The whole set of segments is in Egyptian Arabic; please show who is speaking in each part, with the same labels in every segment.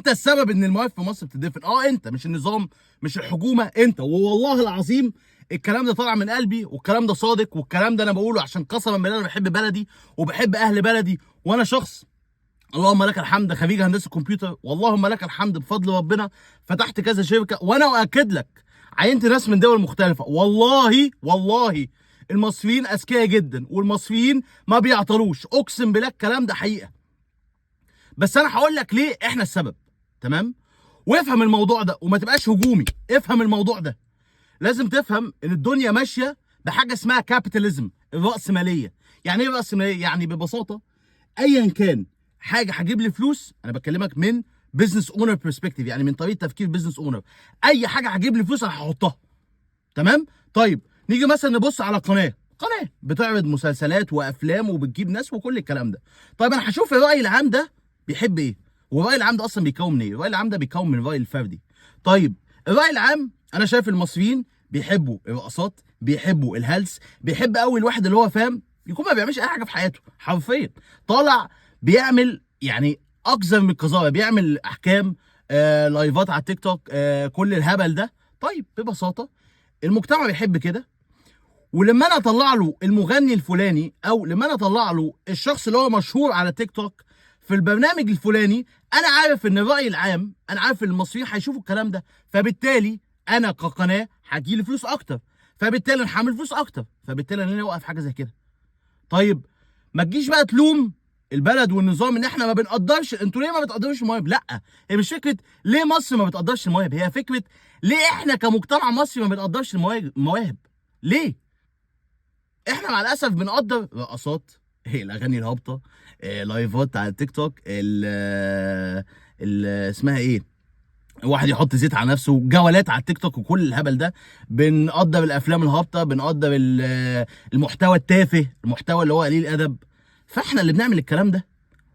Speaker 1: انت السبب ان المواهب في مصر بتدفن. انت مش النظام، مش الحكومة، انت. والله العظيم الكلام ده طالع من قلبي، والكلام ده صادق، والكلام ده انا بقوله عشان قسما بالله انا بحب بلدي وبحب اهل بلدي، وانا شخص اللهم لك الحمد خريج هندسة كمبيوتر، واللهم لك الحمد بفضل ربنا فتحت كذا شركة، وانا اؤكد لك عينت ناس من دول مختلفة. والله والله المصريين اذكياء جدا، والمصريين ما بيعطلوش، اقسم بالله الكلام ده حقيقة. بس انا هقول لك ليه احنا السبب، تمام؟ وافهم الموضوع ده وما تبقاش هجومي، افهم الموضوع ده. لازم تفهم ان الدنيا ماشية بحاجة اسمها capitalism، الراسمالية. يعني ايه راسمالية؟ يعني ببساطة ايا كان حاجة هتجيب لي فلوس، انا بكلمك من business owner perspective، يعني من طريقه تفكير business owner، اي حاجة هتجيب لي فلوس انا هحطها، تمام؟ طيب نيجي مثلا نبص على قناة بتعرض مسلسلات وافلام وبتجيب ناس وكل الكلام ده. طيب انا هشوف الراي العام ده بيحب ايه، والراي العام ده اصلا بيكون من ايه؟ الراي العام ده بيكون من الراي الفردي. طيب الراي العام انا شايف المصريين بيحبوا الرقصات، بيحبوا الهلس، بيحب قوي الواحد اللي هو فاهم يكون ما بيعملش اي حاجة في حياته، حرفيا طالع بيعمل يعني اقذر من القذاره، بيعمل احكام، لايفات على التيك توك، كل الهبل ده. طيب ببساطة المجتمع بيحب كده، ولما انا اطلع له المغني الفلاني او لما انا اطلع له الشخص اللي هو مشهور على تيك توك في البرنامج الفلاني، انا عارف ان الراي العام، انا عارف ان المصريين هيشوفوا الكلام ده، فبالتالي انا كقناه هتجيلي فلوس اكتر، فبالتالي انا هعمل فلوس اكتر، فبالتالي انا اوقف حاجة زي كده. طيب ما تجيش بقى تلوم البلد والنظام ان احنا ما بنقدرش، انتوا ليه ما بتقدروش المواهب؟ لا، هي مش فكرة ليه مصر ما بتقدرش المواهب، هي فكرة ليه احنا كمجتمع مصري ما بنقدرش المواهب. ليه؟ احنا مع الاسف بنقدر رقصات، الاغاني الهابطه، لايفات على التيك توك، ال اسمها ايه، واحد يحط زيت على نفسه، جولات على التيك توك وكل الهبل ده. بنقدر الافلام الهابطه، بنقدر المحتوى التافه، المحتوى اللي هو قليل ادب. فاحنا اللي بنعمل الكلام ده،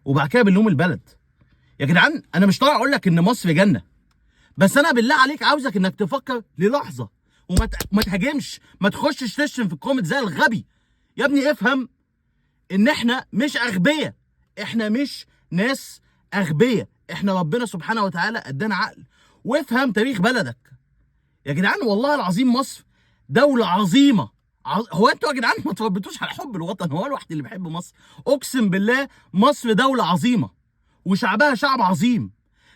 Speaker 1: وبعد كده بنلوم البلد. يا جدعان انا مش طالع اقول لك ان مصر جنة، بس انا بالله عليك عاوزك انك تفكر للحظة وما تهاجمش، ما تخشش تشتم في ال comment زي الغبي. يا ابني افهم ان احنا مش اغبياء، احنا مش ناس اغبياء، احنا ربنا سبحانه وتعالى ادانا عقل. وافهم تاريخ بلدك يا جدعان، والله العظيم مصر دولة عظيمة. هو انتوا يا جدعان ما تربيتوش على حب الوطن؟ هو الواحد اللي بيحب مصر؟ اقسم بالله مصر دولة عظيمة وشعبها شعب عظيم،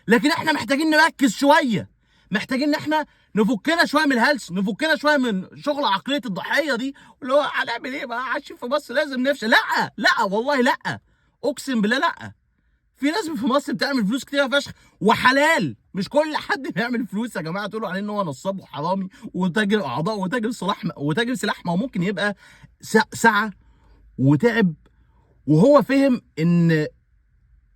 Speaker 1: لكن احنا محتاجين نركز شوية، محتاجين ان احنا نفكنا شوية من الهلس، نفكنا شوية من شغل عقلية الضحية دي، واللي هو هنعمل ايه بقى عايشين في مصر لازم نفشل. لا لا والله لا، اقسم بالله لا. في ناس في مصر بتعمل فلوس كتير فشخ وحلال، مش كل حد بيعمل فلوس يا جماعة تقولوا عليه ان هو نصاب وحرامي وتاجر اعضاء وتاجر سلاح وتاجر سلاح. ما هو ممكن يبقى سعى وتعب وهو فهم ان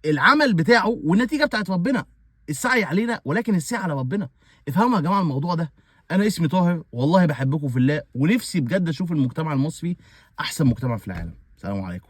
Speaker 1: العمل بتاعه والنتيجة بتاعت ربنا، السعي علينا ولكن السعي على ربنا. افهموا يا جماعة الموضوع ده. انا اسمي طاهر، والله بحبكم في الله، ونفسي بجد اشوف المجتمع المصري احسن مجتمع في العالم. السلام عليكم.